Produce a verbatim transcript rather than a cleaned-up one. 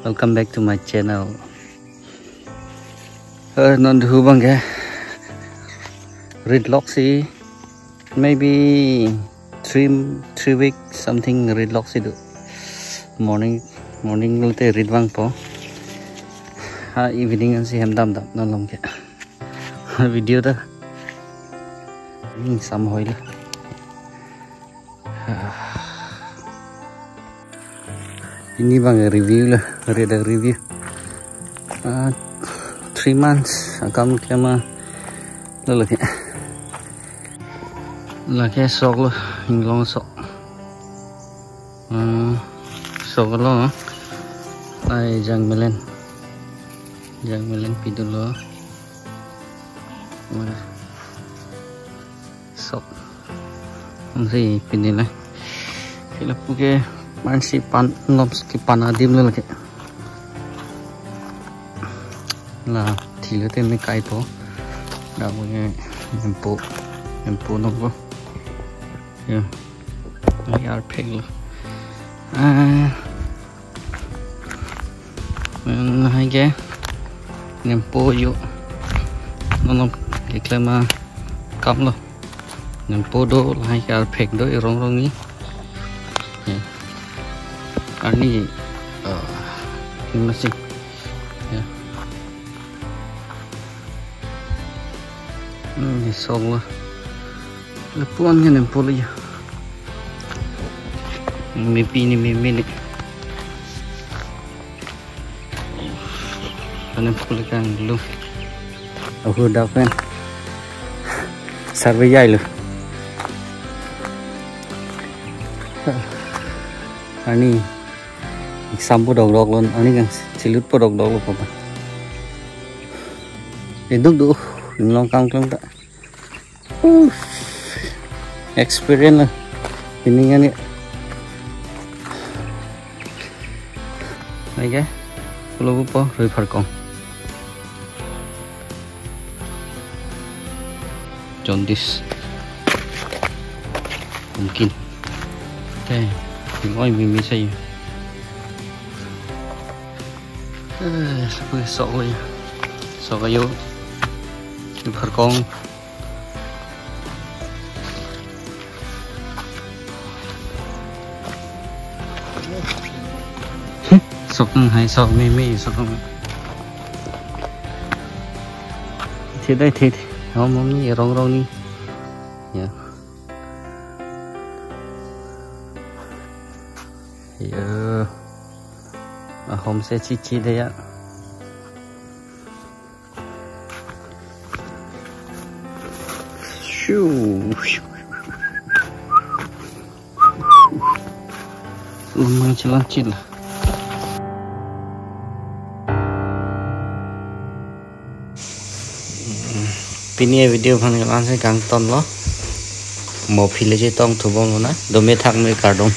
Welcome back to my channel. Eh, non duhu bang ke rit lok si, maybe three three week something rit lok si do. Morning morning lote rit vangpo. Ha evening ansi hem damdam non along ke. Video ta. Ning sam hoi lo. Pini bang review lo, rit review. Ah, three months akam klem lo lake. Lake sok lo, inglong sok. Hmm, sok lo. Ai jangmelen. Jangmelen pidun lo. Wah. Sok. Ansi pini le. Ke lapu ke man si pan, lom si pan adim lo lake. La thilo te me kaipo. Lapu ke nempo. Nempo nongpo. Ya. Ai arphek lo. Ah. Lahai ke nempo yo. Nono keklem akam lo. Nempo do, lahai ke arphek do, irong rong ni. Ya. Arni, eh, ini masih. Ya. Hmm, ini sok lo. Lapu-an ke nempo lo ya. Mepi ni meme ni. Nempo le kanglo. Ahu dak pen. Survey jai lo. Arni exam po dok dok lo, arni kangchilut po dok dok lo papa. Eduk do, inglong kam klem ta. Uh, experience lo. Ini kan ya. Oke. Kalau lupa, rui pharkong. Jaundice. Mungkin. Oke. Oi, meme saja. Eh, sok lo ya. Sok ayo. Rui pharkong. Sok hai, sok meme, sok. Thi dai, thi, thi. Hom, hom ni, rong, rong ni. Ya. Ya. Ahom si chichi dei ya. Shoo. Lemang chelang chil. Pini avideo aphan ke la-an si kangton lo. Mo phile chetong thubom lo na. Dome thak me kardom.